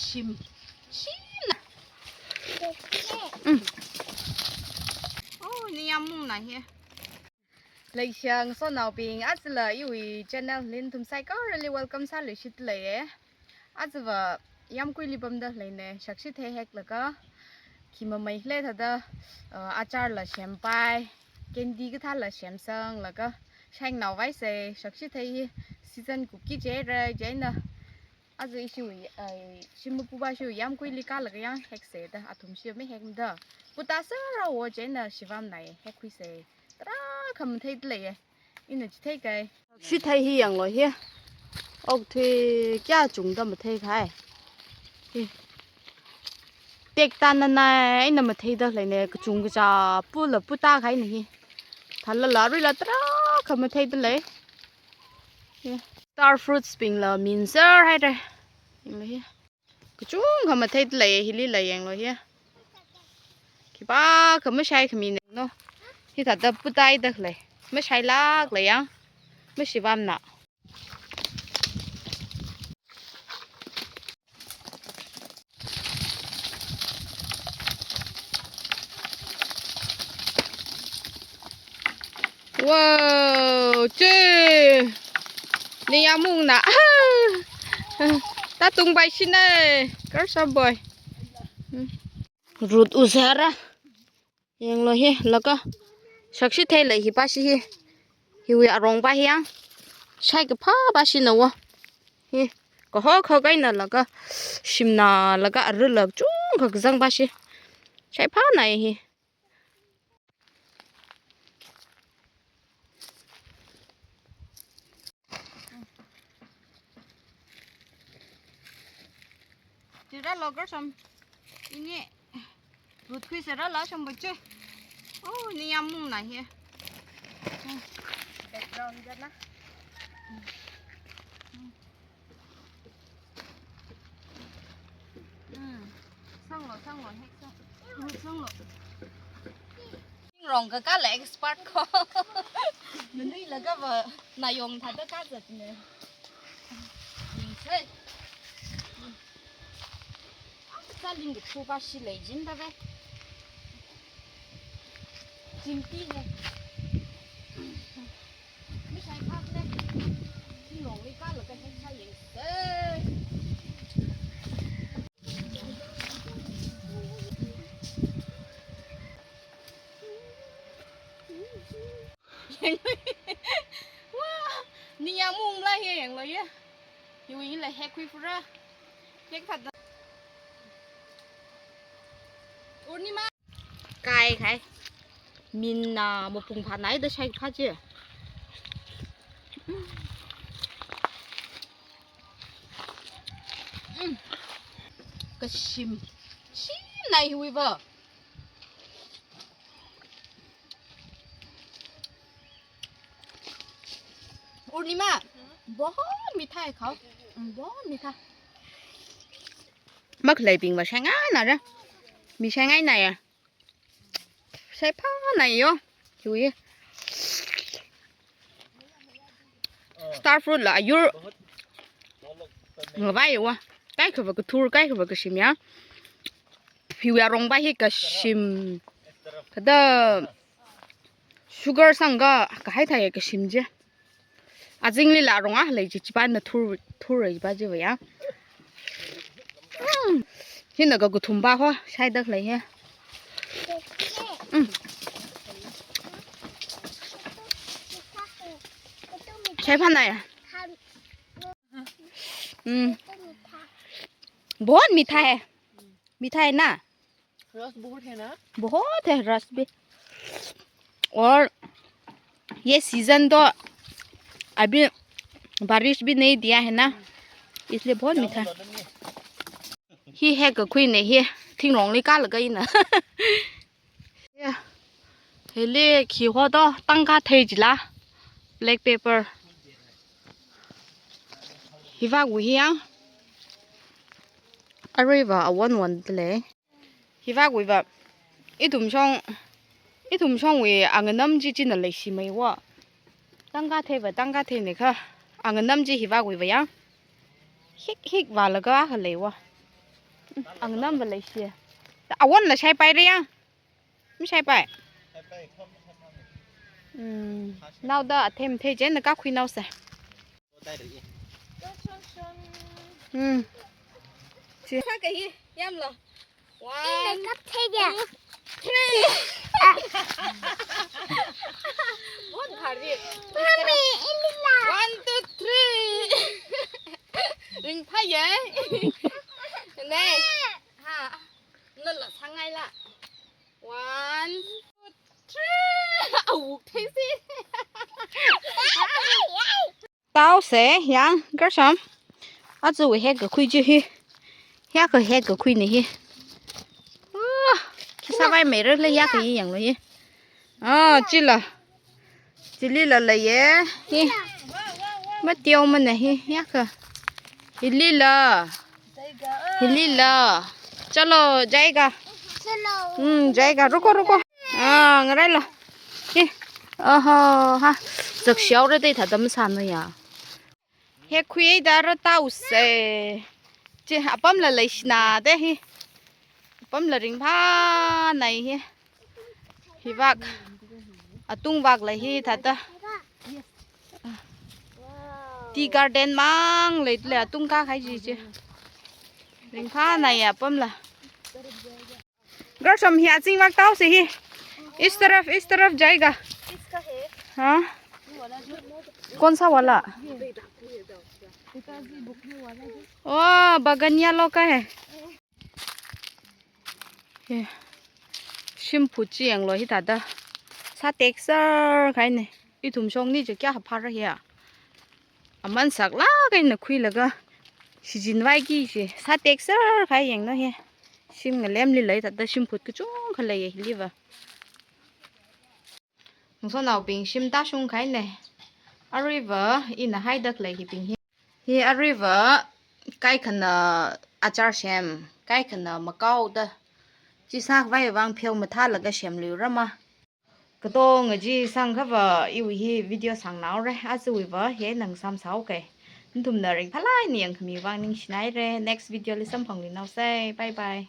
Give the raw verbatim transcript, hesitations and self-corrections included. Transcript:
Shim. Shina. Mm. Oh, ningyāng mungna hi. Leishiyang sonaobing, ajala iwui channel li nathum saikorali welcome sāluishitleiye. Ajava yāmkuili pamda leine, shakshithei heklaga, khi mamei khalei thāda, uh, achar la sempai, candy kathā la semsanglaga, shainao vaisei, shakshithei hi season kupki jira, chieina. Aja ishiwui, ai, shim mapupa shiwui yāmkuili kālaga yāng heksei da, athum shi mahekmada. Puta sāra wo chieina shivamnai, hekkhuisei. Tarākha matheida leiye. Ina chithei kai. Shithei hi yanglu hi. Okthui kayākha chungda matheikhai. Hi. Tektānanai, ina matheida leine, kachung kachā, pula puta kahaina hi. Thalala, ruila tarākha matheida lei. Hi. Star fruits bingla minser haira. Yanglu hi. Kachungkha matheida lei, hili la yanglu hi. Khipākha mashaikhami ne no. Hithāda putaida lei. Mashailākla yang. Mashivamna. Wow, che. Ningyāng mungna. Ah. Tātung pai shina. Girl shop boy. Hmm. Root u sāra. Yanglu hi, laga. Shakshithei lei hipa shi hi. Hiwui arongpa hi yang. Shaikaphāpa shina wo. Hi. Kaho kaho kahaina laga. Shimna laga arila chungkha kazangpa shi. Shaiphānai hi. Chira logar sam. Ini. Root khuisera la sam bache. Oh, ningyāng mungna hi. Background jana. Hmm. Sanglu, sanglu, hek sang. Hmm, sanglu. Thingrong kakāla expert ko. Nanuilagava nayong thāda kazatne. Ningsei. Saling kathupa shi lei jin da ve. Jingti ne. Mashaiphak le. Thingrongli kālaga heksa yangse. Wow, ningyāng mungla hi yanglu ye. Hiwui hila hekkhui phura. Hek thāda. Urnima. Kaikhai. Minna mapung phānai da shaiphā je. Mm. Kashim. Shimnai hiwui va. Urnima, बहुत मीठा है, खाओ। हम्म, बहुत मीठा। Makhaleibingva shaingaina ra. Mi shaingaina ya. Shaiphāna yo. Hiwui. Star fruit la ayur. Ngavai wa. Kaikhava kathur, kaikhava kashim ya. Hiwui arongpa hi kashim. Kada sugar sangkahai thāya kashim je. Azingli la arong akha lei je, chipāna thur, thur jipa je va ya. Mm. Hina kakathumpa ho, shaida lei he. Mm. Shaiphāna ya. हम्म। बहुत मीठा है। मीठा है ना? रस बहुत है ना? बहुत है रस भी। और ये सीजन तो अभी बारिश भी नहीं दिया है ना, इसलिए बहुत मीठा। Hi hekkakhuina hi, thingrongli kālaga ina. Ya. Hili khi ho to, tangkathei jila. Black pepper. Hivākwui hi yang. Aruiva awon won lei. Hivākwuiva. Ithum shong, ithum shongwui anganam chi china leishimei wa. Tangkatheiva, tangkatheina kha. Anganam chi hivākwuiva yang. Hik hik vālaga akha lei wa. Angnam ba leishi. Awon la shaipai re ya. Mi shaipai. Hmm. Naoda athem the jen na kakhui naose. Hmm. Chi. Sa kahi yamlo. One, two, three. One, two, three. Ringphāya. Ne. Ha. Nala sangaila. One, two, three. Awuk theisi. Taose, yang, Gershom. Aja wui hek kakhui chi hi. Hiyākha hek kakhuina hi. Ah, khi sāvai mei rale hiyākha hi yanglu hi. Ah, chila. Chilila leiya. Hi. Mateo mana hi, hiyākha. Hilila. Hilila. Chalo, jayega. Chalo. Hmm, jayega. Ruko, ruko. Ah, ngarailo. Hi. Oho, ha. Zakshiao re dei thāda masāna ya. Hek khuida ra taose. Chi apamla leishina de hi. Apamla ringphānai hi. Hivak. Atung vak lei hithāda. Tea garden mang leile atung kakhai chi chi. Ringphānai apamla. Gershom hi azing vak taose hi. इस तरफ, इस तरफ जाएगा। इसका है। हाँ। ये वाला जो कौन सा वाला? ये। पिताजी बोलने वाला जो। ओ, बगनिया लोग का है। He, shimphut chi yanglu hithāda. Sātekser kahaina. Ithum shongli chi kayā phāra hiya. Aman saklāk eina khuilaga. Shichinvai ki chi. Sātekser kahai yanglu hi. Shim ngalemli lei thāda shimphut kachungkha leiya hiliva. Ngasotnaobing shim tāshung kahaina. Aruiva ina haida khalei hibing hi. Hi aruiva kaikhana achar sem, kaikhana makaoda. Chi sākhavai vang pheo mathālaga semluira ma. Katonga chi sangkhava iwui hi video sangnaora, ajawuiva hi nang samsao kai. Nathumna ringphālāk eina yangkhami vang ningshinaira. Next video li samphanglu naose. Bye bye.